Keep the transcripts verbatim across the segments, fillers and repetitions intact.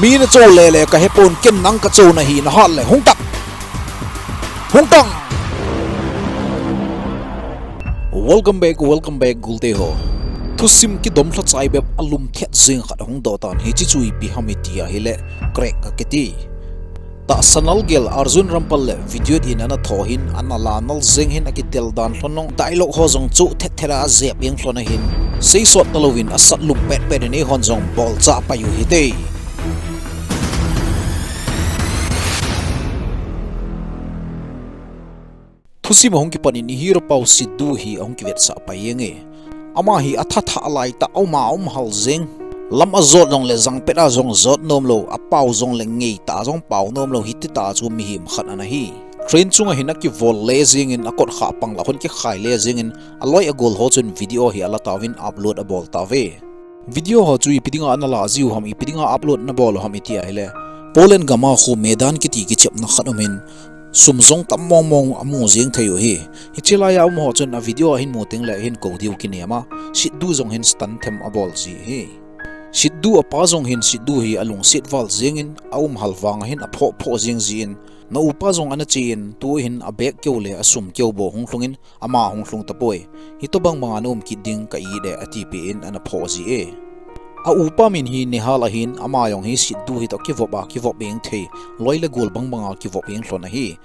Mi na cho le le ka hepon, ken nang ka cho na hi na hat le hung tak. Hung tang. Welcome back, welcome back, gulte ho. Thusim kidom lha chai bep alum thiat zing khat hung do tan, hichi chu ipi ham iti ahile, crack akiti. Tahsa nal gel Arjun Rampal le video in ana tho hin, ana la nal zing hin akitel dan lhon nung, dialogue ho jong chu thet thet a jep ing lhon ahin, sei sot na louvin asat lum pet pet in eihon jong bol cha pai u hite. Thusim ahung kipan in i hero pau Sidhu hi ahung kivetsah pai eng e. Ama hi atha tha lai ta, auma um hal jeng. Lam ajot jong le jang pet a jong jot nom lou, apau jong le ngei ta jong pau nom lou, hiti ta chu mihem khat ana hi. Train chunga hin akivol le jeng in, akot kha pang la khun kikhai le jeng in, aloi agol ho chun video hi ala tauvin upload abol tauve. Video ho chu ipi dinga ana la jiu ham, ipi dinga upload na bol u ham iti ahile, Poland gama khu Medan kiti kichepna khat um in, sum jong tam mong mong amu jeng thei u hi. Hichi lai a um ho chun a video ahin mu teng le ahin kou diu kinem a, Sidhu jong hin stunt them abol ji hi. Sidhu apa jong hin Sidhu hi alungset val jeng in, aum hal vang ahin aphoh phoh jeng ji in, na upa jong ana che in, tu hin abag keu le asum keu bou hung lhung in, ama hung lhung tapoi. Hitobang banga na um kit ding ka it e, atipeh in ana phoh ji e. A upa min hi Nehal ahin, ama jong hi Sidhu hitoh kivop a, kivop eng thei, loi le gol bang banga kivop eng lhon ahi.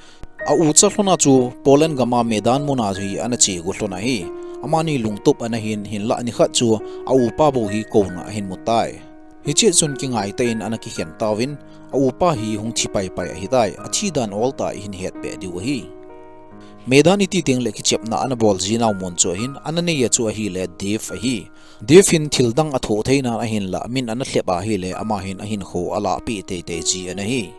A ucha lhon a chu Poland gama Medan muna hi ana che gu lhon ahi. Amani lungtup ana hin, hinlah nikhat chu a upa bou hi kouna ahin mu tai. Hiche chun kingai tah in ana kikhen tauvin, a upa hi hung thi pai pai ahitai, athi dan ol tah ihin het peh diu ahi. Medan iti teng le kichepna ana bol ji nau mun chu ahin, ana nei a chu ahile Dev ahi. Dev hin thil dang athoh thei nan ahinlah, min ana lhep ahile, ama hin ahinkho alah peh tei tei ji ana hi.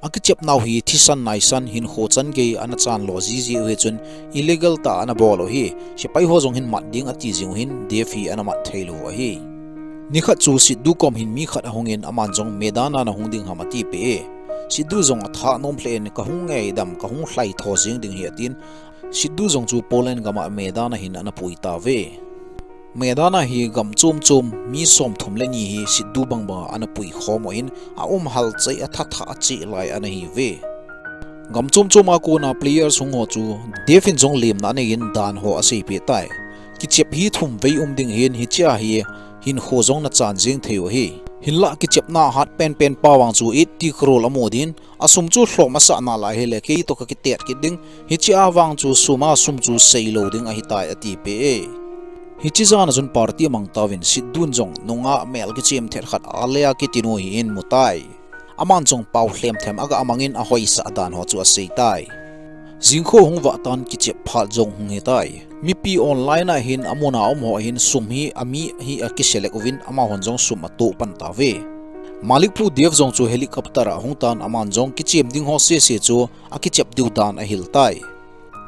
Akichep nau hi thisan naisan, hinkho chan gei ana chan lo ji ji u hi chun, illegal tah ana bol u hi. Sepai ho jong hin mat ding ati jing u hin, Dev hi ana mat thei lou u ahi. Nikhat chu Sidhu kom hin mi khat ahung in, aman jong Medan a na hung ding ham atipeh e. Sidhu jong atha nom lheh in, ka hung ngai dam, ka hung lhai tho jing ding hi atin, Sidhu jong chu Poland gama Medan a hin ana pui tauve. Medan a hi gam chom chom mi som thum le ni hi Sidhu bang banga ana pui khom u ahin, aum hal chai atha tha a che lai ana hiuve. Gam chom chom a kona players hung ho chu Dev in jong lemna anei in dan ho asei peh tai. Kichep hi thum vei um ding hin, hiche a hi hinkho jong na chan jing thei u ahi. Hinlah kichepna hat pen pen pa vang chu eighty crore amu din, asum chu lhom asah nalai hile, kei toh ka kitet kit ding, hiche a vang chu sum a sum chu sei lou ding ahitai atipeh e. Hiche jan a chun party amang tauvin Sidhu in jong nungah mel kichem thet khat Alia kiti nu hi in mu tai. Aman jong pau lhem them aga mang in ahoisah dan ho chu asei tai. Jingkho hung vah tan kichep phat jong hung hi tai. Mipi online a hin amun a um ho hin sum hi ami hi akiselect uvin amahon jong sum atoh pan tauve. Malikpu Dev jong chu helicopter a hung tan aman jong kichem ding ho sese chu akichep diu dan ahil tai.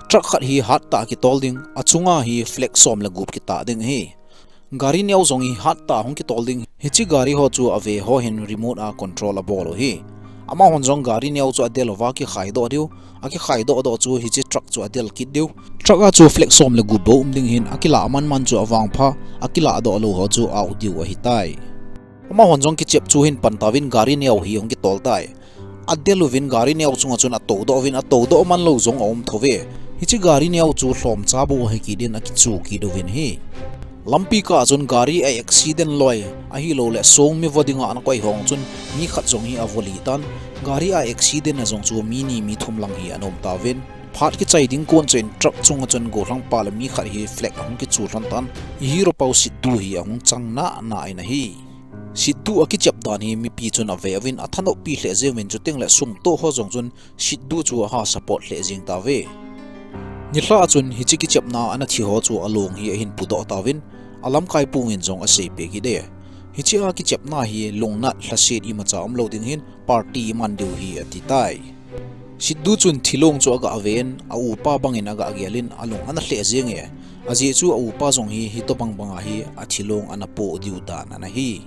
Truck khat hi hat tah kitol ding, achunga hi flag som le gup kitah ding ahi. Gari neo jong hi hat tah hung kitol ding. Hiche gari ho chu ave ho hin remote a control abol u ahi. Amahon jong gari neo chu adel uva kikhai doh diu. Akikhai doh doh chu hiche truck chu adel kit diu. Truck a chu flag som le gup bou um ding hin akilah man man chu avangpha, akilah doh lou ho chu out diu ahitai. Amahon jong kichep chu hin pan tauvin gari neo hi hung kitol tai. Adel uvin gari neo chunga chun atou doh uvin, atou doh man lou jong aum thou ve. Hiche gari neo chu lhomcha bou ahi kit in akichu kit uvin ahi. Lampi kah a chun gari a accident loi, ahilou le song mi vo dinga ana koi ho chun mi khat jong hi avo lih tan, gari a accident a jong chu mi ni mi thum lang hi ana um tauvin. Phat kichai ding kon chun truck chunga chun gollhang pa le mi khat hi flag ahung kichu lhon tan, i hero pau Sidhu hi ahung chang na na in ahi. Sidhu akichep dan hi mipi chun ave uvin athanop pi lheh jeng uvin chuteng le sum toh ho jong chun Sidhu chu aha support lheh jeng tauve. Nilhah a chun hiche kichepna ana thi ho chu along hi ahin pudoh tauvin alamkai pung in jong asei peh kit e. Hiche a kichepna hi lungnat lhaset imacha umlou ding hin party iman diu hi ati tai. Sidhu chun thilong chu aga ven, a upa bangin aga gelin alung ana lheh jeng e. Ajeh chu a upa jong hi hitobang banga hi athilong ana poh diu dan ana hi.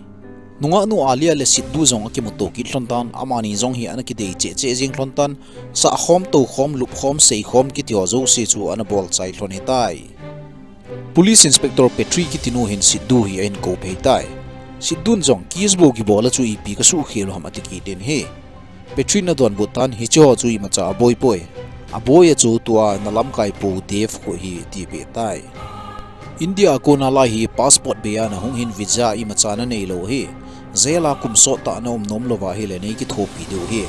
Nungah nu Alia le Sidhu jong akimuto kit lhon tan, amani jong hi ana kidei cheh cheh jeng lhon tan, sahkhom, toukhom, lupkhom, seikhom kiti ho jouse chu ana bol chai lhon hitai. Police Inspector Petri kiti nu hin Sidhu hi ahin kou phei tai. Siddu in jong kiss bou kibol a chu ipi kasuh khel u ham ati kit in ahi. Petri in adonbut tan hiche ho chu imacha aboi poi. Aboi a chu tua nalamkai pu Dave khu ahi atipeh tai. India a kona lai hi passport bei a nahung hin visa imacha nanei lou ahi. Jail a kum sot tah naum nom louva ahile nei kithopi diu ahi.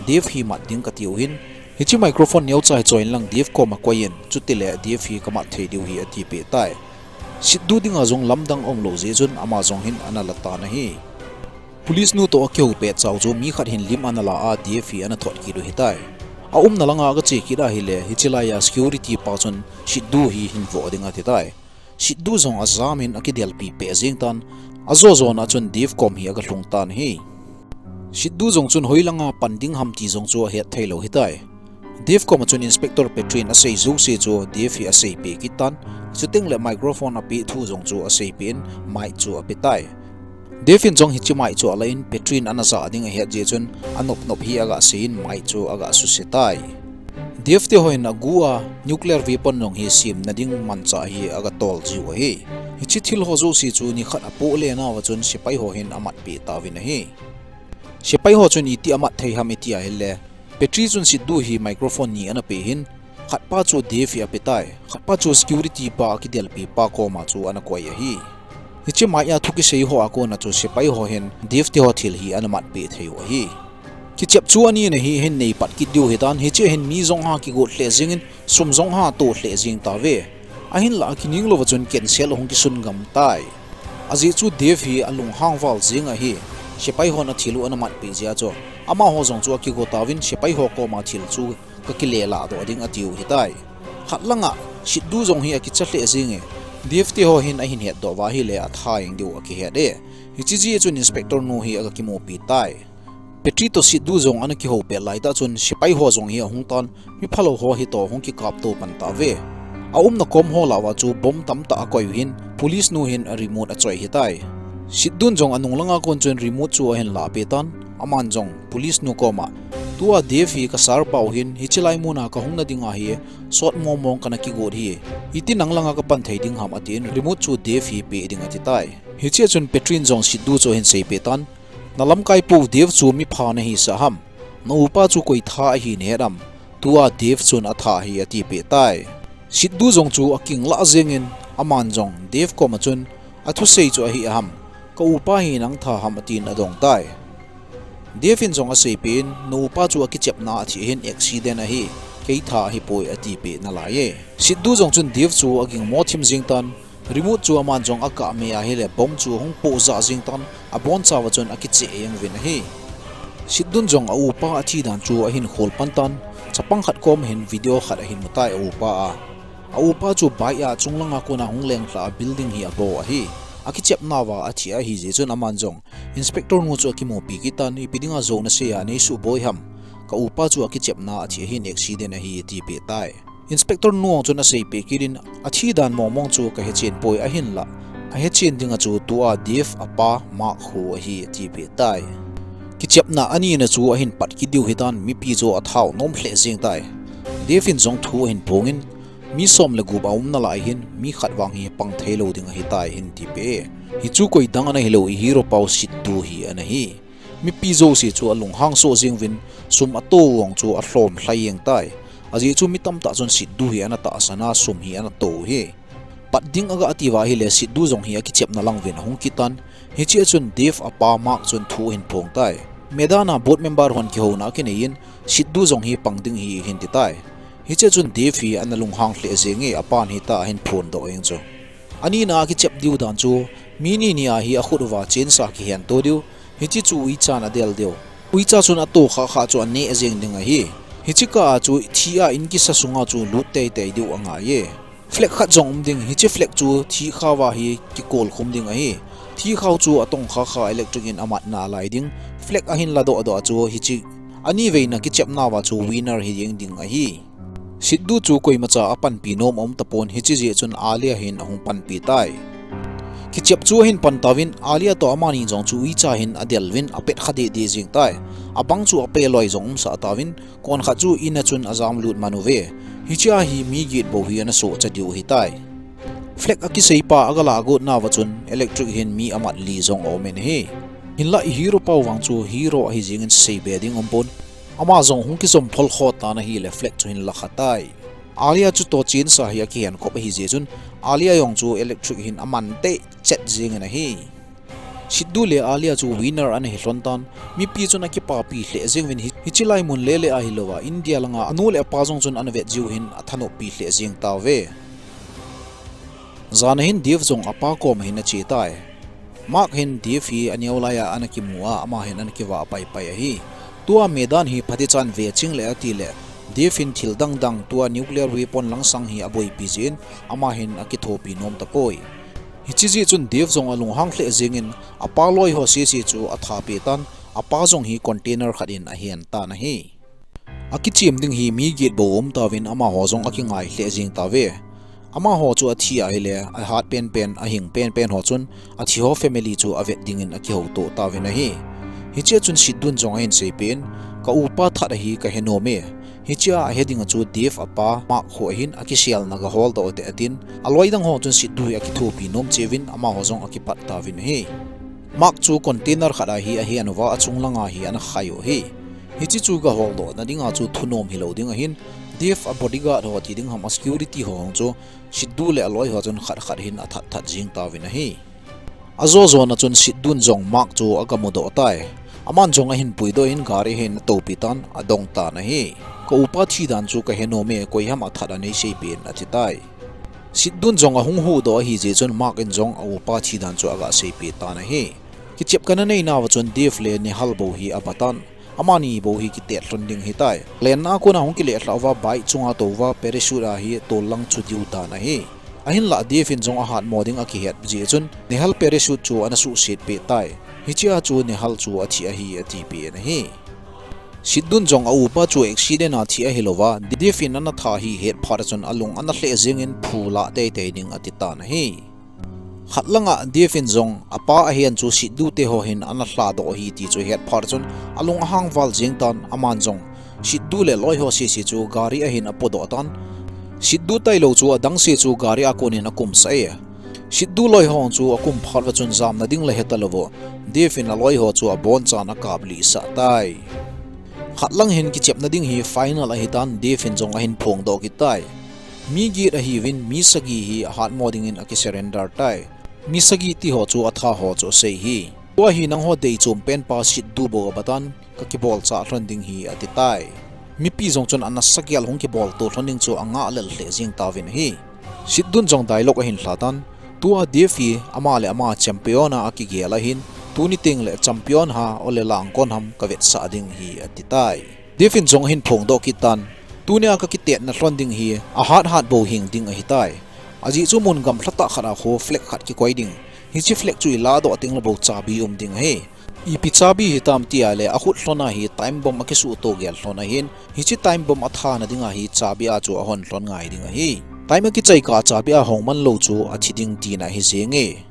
Dave hi mat ding katiu hin. Hiche microphone neocha hi choiyin lang Dave koma koiyin, chutile Dave hi kamat thei diu ahi atipeh tai. Siddu dinga jong lamdang umlou jeh chun ama jong hin ana la tan ahi. Police nu toh akihou pet chau chu mi khat hin lim ana la a Dave hi ana thot kit u ahitai. Aumna langa aga che kit ahile, hiche laiya security pa chun Siddu hi hin voh ding ati tai. Siddu jong ajam in akidelpi peh jeng tan, ajo jona chun Dave kom hi aga lhung tan ahi. Siddu jong chun hoilanga pan ding ham ti jong chu ahet thei lou ahitai. Dave koma chun Inspector Petri in asei jouse chu Dave hi aseipeh kit tan, chuteng le microphone apeh thu jong chu aseipeh in mic chu ape tai. Dave in jong hiche mic chu ala in Petri in ana jah ding ahet jeh chun anop nop hi aga sei in mic chu aga suse tai. Dave te hon agu a nuclear weapon jong hi semna ding manchah hi aga tol jiu ahi. Hiche thil ho jouse chu nikhat apoh le nauva chun sepai ho hin amat peh tauvin ahi. Sepai ho chun iti amat thei ham iti ahile, Petri chun Siddu hi microphone ni ana pe hin, khatpa chu Dave hi ape tai, khatpa chu security pa akidelpi pa koma chu ana koi ahi. Hiche mic a thu kisei ho a kona chu sepai ho hin Dave te ho thil hi ana mat peh thei u ahi. Kichep chu ani na hi hin nei pat kit diu ahitan, hiche hin mi jong ha kigot lheh jeng in, sum jong ha toh lheh jeng tauve. Ahinlah akining louva chun cancel ahung kisun gam tai. Ajeh chu Dave hi alunghang val jeng ahi. Sepai hon athil u ana mat peh jeh a chu, amaho jong chu akigo tauvin sepai ho koma thil chu kakile lah doh ding atiu ahitai. Khat langa Siddu jong hi akicha lheh jeng e. Dave te ho hin ahin het doh uva ahile atha jeng diu akihet e. Hiche jeh chun Inspector nu hi aga kimupi tai. Petri toh Siddu jong ana kihou pet laitah chun sepai ho jong hi ahung tan, mi phalou ho hi toh hung kikap to pan tauve. Aumna kom ho lah uva chu bomb tamtah akoi u hin, police nu hin a remote achoi ahitai. Siddu in jong anung langa kon chun remote chu ahin lah peh tan, aman jong police nu koma, tua Dave hi ka sir pa u hin, hiche lai muna kahung na dinga hi, sot mong mong kana kigot ahi, iti nang langa kapan thei ding ham atin remote chu Dave hi pe ding ati tai. Hiche a chun Petri in jong Siddu chu ahin seipeh tan, nalamkai pu Dave chu mipha nahisah ham, na upa chu koi tha ahi nahet am, tua Dave chun atha ahi atipeh tai. Siddu jong chu akinglah jeng in, aman jong Dave koma chun, athusei chu ahi ham, ka upa hi nang tha ham atin adong tai. Dave in jong aseipeh in, na upa chu akichepna athi hin accident ahi, kei tha ahipoi atipeh nalai e. Siddu jong chun Dave chu agingmo thim jeng tan, remote chu aman jong akah me ahile bomb chu ahung poh jah jeng tan, abonchauva chun akicheh jeng uvin ahi. Siddu in jong a upa athi dan chu ahin khol pan tan, chapang khat kom hin video khat ahin mu tai a upa a. A upa chu bike a chunglanga kona hung lenglha a building hi abo ahi. Akichepnauva athi ahi jeh chun aman jong Inspector nu chu akimupi kit tan, ipi dinga jou nasei a nei suboi ham, ka upa chu akichepna athi ahin accident ahi atipeh tai. Inspector nu jong chun aseipeh kit in, athi dan mong mong chu kahechen poi ahinlah, ahechen dinga chu tua Dave apa Mark khu ahi atipeh tai. Kichepna anina chu ahin pat kit diu ahitan, mipi chu athau nom lheh jeng tai. Dave in jong thu ahin phong in, mi som le gup aum nalai hin, mi khat vang hi pang theilou ding ahitai hin tipeh e. Hichu koidang ana hilou, i hero pau Siddu hi ana hi. Mipi jouse chu alunghang soh jeng uvin, sum ato u jong chu alhom lhai jeng tai. Ajeh chu mi tamtah chun Siddu hi ana tahsan a, sum hi ana to u ahi. Pat ding aga atiuva ahile Siddu jong hi akichepna lang uvin ahung kit tan, hiche a chun Dave apa Mark chun thu ahin phong tai. Maidana board member hon kihouna akinei in, Siddu jong hi pang ding ahi ahin ti tai. Hiche a chun Dave hi ana lunghang lheh jeng e, apan hita ahin phondoh jeng chu. Anina akichep diu dan chu, mi ni ni a hi akhut uva chensa kihen to diu, hiche chu uicha in adel diu. Uicha chun ato khah khah chu aneh jeng ding ahi. Hiche kah a chu thi a in kisa sunga chu lut teitei diu angai e. Flag khat jong um ding, hiche flag chu thihkhao a hi kikolkhum ding ahi. Thihkhao chu atong khah khah electric in amat nalai ding. Flag ahin ladoh doh a chu hiche aniveina kichepnauva chu winner hi jeng ding ahi. Siddu chu koimacha apanpi nom aum tapon, hiche jeh chun Alia hin ahung panpi tai. Kichep chu ahin pan tauvin, Alia toh amani jong chu uicha hin adel uvin apet kha deh deh jeng tai. Abang chu ape loi jong umsah tauvin, konkhat chu in a chun ajam lut man uve. Hiche a hi mi get bou hi ana sohcha diu ahitai. Flag akiseipa aga lagot nauva chun Electric hin mi amat li jong aumin ahi. Hinlah i hero pau vang chu hero ahi jengin seibe ding umpon, ama jong hung kijom pholkho tan ahile Flag chu hin lakha tai. Alia chu toh chensa hi akihen kop ahi jeh chun Alia jong chu Electric hin aman deh chet jengin ahi. Sidhu le Alia chu winner ana hi lhon tan, mipi chun akipapi lheh jeng uvin, hi, hiche lai mun lele ahilouva India langa anu le apa jong chun ana vet jiu hin athanoppi lheh jeng tauve. Jan ahin Dev jong apa koma hin ache tai. Mark hin Dev hi aneo laiya ana kimu a, ama hin ana kivah paipai ahi. Tua medan hi phatichan ve ching le atile, Dev hin thil dangdang tua nuclear weapon langsang hi aboipi jeh in, ama hin akithopi nom tapoi. Hiche jeh chun Dev jong alunghang lheh jengin, apa loi ho sese chu atha peh tan, apa jong hi container khat in ahen tan ahi. Akichem ding hi mi get bou aum tauvin amaho jong akingai lheh jeng tauve. Amaho chu athi ahile, ahat penpen, ahing penpen ho chun, athi ho family chu avet dingin akihouto tauvin ahi. Hichea chun Sidhun jong ahin seipeh in, ka upa that ahi kahe nom e. Hichea ahe dinga chu Dev apa Mark ho ahin akiselna gaholdoh te atin, aloi dang ho chun Sidhu hi akithopi nom cheh uvin amaho jong akipat tauvin ahi. Mark chu container khat a hi ahen uva achung langa hi ana khai u ahi. Hiche chu gaholdohna dinga chu thunom hilou ding ahin, Dev a bodyguard ho ti ding ham a security ho hung chu Sidhu le aloi ho chun khat khat hin athat that jeng tauvin ahi. Ajo jona chun Sidhun jong Mark chu agamudoh tai. Aman jong ahin puidoh in gari ahin atoupi tan adong tan ahi. Ka upa thi dan chu kahe nom e, koi ham athat a neiseipeh in ati tai. Sidhun jong ahung huhdoh ahi jeh chun Mark in jong a upa thi dan chu agaseipeh tan ahi. Kichep kana nei nauva chun Dev le Nehal bou hi abatan. Amani bou hi kitet lhon ding ahitai. Lenna a kona hung kileh lhah uva bike chunga tou uva parachute a hi tol lang chu diu dan ahi. Ahinlah Dev in jong ahatmo ding akihet jeh chun Nehal parachute chu ana suhset peh tai. Hichea chu Nehal chu athi ahi atipeh in ahi. Sidhun jong a upa chu accident a thi ahilouva, Dev in ana that hi ahet phat a chun alung ana lheh jengin phu lah teitei ding ati tan ahi. Khat langa Dev in jong apa ahen chu Sidhu te ho hin ana lhadoh ahi ti chu ahet phat a chun alung ahang val jeng tan, aman jong Sidhu le loi ho sese chu gari ahin apodoh tan. Sidhu tailou chu adang se chu gari a konin akumsah e. Sidhu loi ho chu akum phat uva chun jamna ding la heta louvu, Dev in aloi ho chu abonchan akaplih sah tai. Khat lang hin kichepna ding hi final ahitan, Dev in jong ahin phongdoh kit tai. Mi get ahiuvin mi sagi hi ahatmo dingin akisurrender tai. Mi sagi ti ho chu atha ho chu asei ahi. Tua hi nangho deichom penpa Sidhu bou abatan, kakibolchah lhon ding ahi ati tai. Mipi jong chun anasa gel hung kibolto lhon ding chu angah lel lheh jeng tauvin ahi. Sidhun jong dialogue ahin lha tan, tua Dev hi ama le ama champion a akigel ahin, tuni tengle champion ham ole langkon ham kavetsah ding ahi ati tai. Dev in jong ahin phongdoh kit tan, tunia kakitetna lhon ding hi ahat hat bou hing ding ahitai. Ajeh chu mun gamlha tah khat a khu flag khat kikoi ding. Hiche flag chu iladoh tengle bou chabi um ding ahi. Ipi chabi hitam ti ahile, akhut lhon a hi time bomb akisuhto gel lhon ahin, hiche time bomb athana dinga hi chabi a chu ahon lhon ngai ding ahi. Time akichai kah a chabi a hong manlou chu athi ding tina ahi jenge.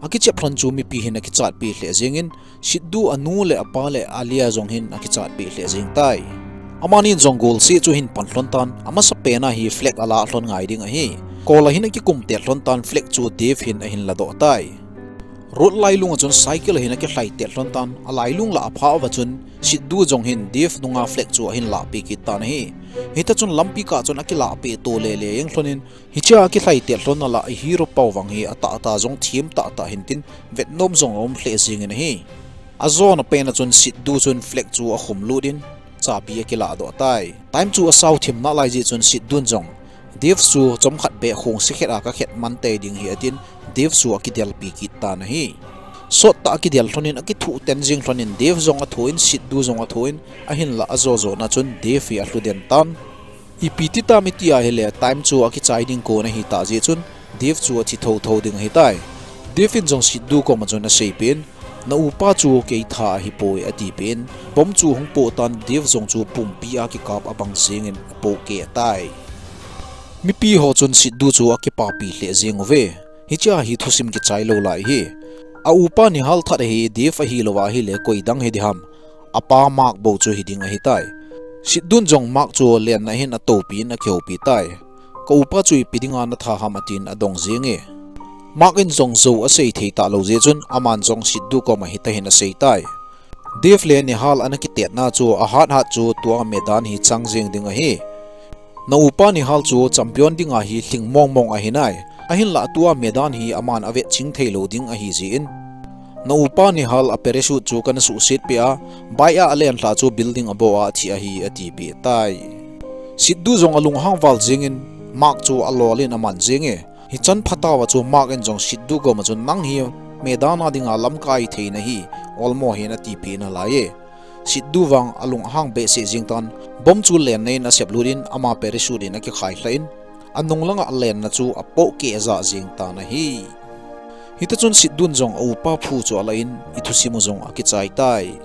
Akichep lhon chu mipi hin akichatpeh lheh jengin, Sidhu anu le apa le Alia jong hin akichatpeh lheh jeng tai. Amanin jong golseh chu ahin pan lhon tan, amasapen a hi flag alah lhon ngai ding ahi. Kol a hin akikum tet lhon tan, flag chu Dev hin ahin ladoh tai. Road lailung a chun cycle ahin akilhai tet lhon tan, alailung lah aphah uva chun Sidhu jong hin Dev nunga flag chu ahin lahpeh kit tan ahi. Hita chun lampi kah chun akilahpeh to lele jeng lhonin, hichea akilhai tet lhonna lah a hero pau vang hi atahtah jong them tahtah hintin vetnom jong aum lheh jengin ahi. Ajona pen a chun Sidhu chun flag chu akhum lut in chabi akiladoh tai. Time chu asao thim nalai jeh chun Sidhun jong Dev chu chomkhat beh khongse khet a kakhet man tei ding ahi atin, Dev chu akidelpi kit tan ahi. Sottah akidel lhonin akithuh ten jeng lhonin Dev jong athoh in Sidhu jong athoh in, ahinlah ajo jona chun Dev hi alhu den tan. Ipi titam iti ahile time chu akichai ding kon ahitah jeh chun Dev chu athi thotho ding ahitai. Dev in jong Sidhu koma chun aseipeh in, na upa chu kei tha ahipoi atipeh in, bomb chu hung poh tan Dev jong chu pumpi a kikap abang jengin apohkeh tai. Mipi ho chun Sidhu chu akipapi lheh jeng uve. Hichea hi thusim kichai lou lai ahi. A upa Nehal that ahi, Dev ahilouva ahile koi dang hiding ham. Apa Mark bou chu hiding ahitai. Sidhun jong Mark chu lenna hin atoupi in akihoupi tai. ka upa chu ipi dinga natha ham atin adong jenge. Mark in jong jou asei thei talou jeh chun aman jong Sidhu koma hitahin asei tai. Dev le Nihal ana kitetna chu ahat hat chu tua medan hi chang jeng ding ahi. Na upa Nihal chu champion dinga hi lhing mong mong ahi nai. Ahinlah tua medan hi aman avet ching thei lou ding ahi jeh in. Na upa Nihal a parachute chu kana suhset peh a, bike a alen lhah chu building a bo a thi ahi atipeh tai. Sidhu jong alunghang val jeng in Mark chu alol in aman jenge. Hichan phat uva chu Mark in jong Sidhu koma chun nang hi medan a dinga lamkai thei nahi, olmo hen atipeh nalai e. Sidhu vang alunghang behseh jeng tan, bomb chu lenna in asep lut in ama parachute in akikhai lhah in, anung langa lenna chu apoh keh jah jeng tan ahi. Hita chun Sidhu in jong a upa phu chu alah in, ithusim u jong akichai tai.